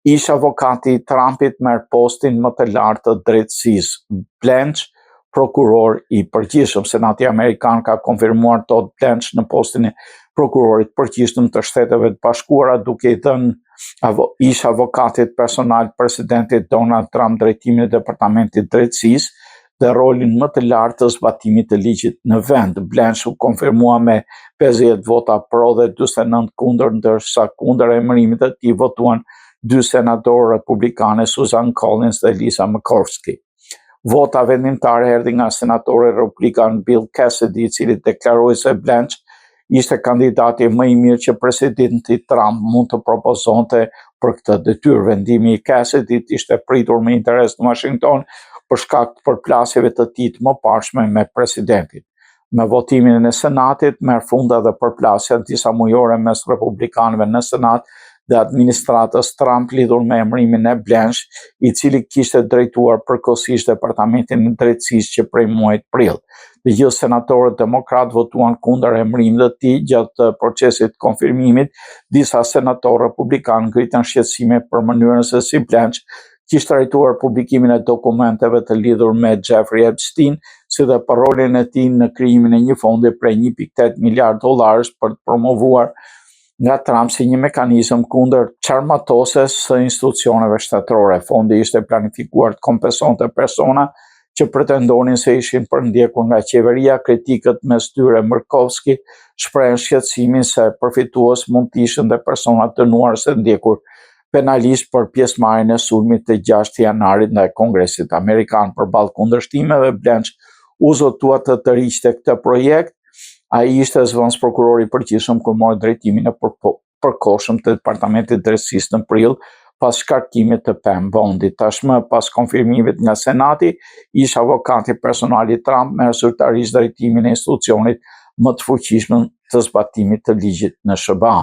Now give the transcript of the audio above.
Ish avokati i Trumpit merr postin më të lartë të drejtësisë, Blanche, prokuror i përgjithshëm. Senati amerikan ka konfirmuar Todd Blanche në postin e prokurorit të përgjithshëm të Shteteve të Bashkuara, duke i dhënë avo, ish avokatit personal presidentit Donald Trump drejtimin e Departamentit të Drejtësisë dhe rolin më të lartë të zbatimit të ligjit në vend. Blanche u konfirmua me 50 vota pro dhe 49 kundër, ndërsa kundër emërimit të tij votuan dy senatorë republikane, Susan Collins dhe Lisa Murkowski. Vota vendimtare erdhi nga senatori republikan Bill Cassidy, i cili deklaroi se Blanche ishte kandidati më i mirë që presidenti Trump mund të propozonte për këtë detyrë. Vendimi i Cassidy ishte pritur me interes në Washington për shkak të përplasjeve të tij të mëparshme me presidentin. Me votimin e Senatit merr fund edhe përplasja disa mujore mes republikanëve në Senat dhe administratës Trump lidhur me emërimin e Blanche, i cili kishte drejtuar përkohësisht Departamentin e Drejtësisë që prej muajit prill. Të gjithë senatorët demokratë votuan kundër emërimit të tij gjatë procesit të konfirmimit. Disa senatorë republikanë ngritën shqetësime për mënyrën se si Blanche kishte trajtuar publikimin e dokumenteve të lidhur me Jeffrey Epstein, si dhe për rolin e tij në krijimin e një fondi prej 1.8 miliard dollarësh për të promovuar nga Trump si një mekanizëm kundër çarmatosjes së institucioneve shtetërore. Fondi ishte planifikuar të kompensonte persona që pretendonin se ishin përndjekur nga qeveria, kritikët mes tyre Murkowski shprehën shqetësimin se përfitues mund të ishin dhe persona të dënuar ose ndjekur penalisht për pjesëmarrjen e sulmit të 6 janarit ndaj Kongresit Amerikan. Përballë kundërshtimeve, Blanche u zotua të tërhiqte këtë projekt. Ai ishte zëvendës prokurori i përgjithshëm kur mori drejtimin e përkohshëm të Departamentit të Drejtësisë në prill pas shkarkimit të Pam Bondi. Tashmë pas konfirmimit nga Senati, ish avokati personal i Trump merr zyrtarisht drejtimin e institucionit më të fuqishëm të zbatimit të ligjit në SHBA.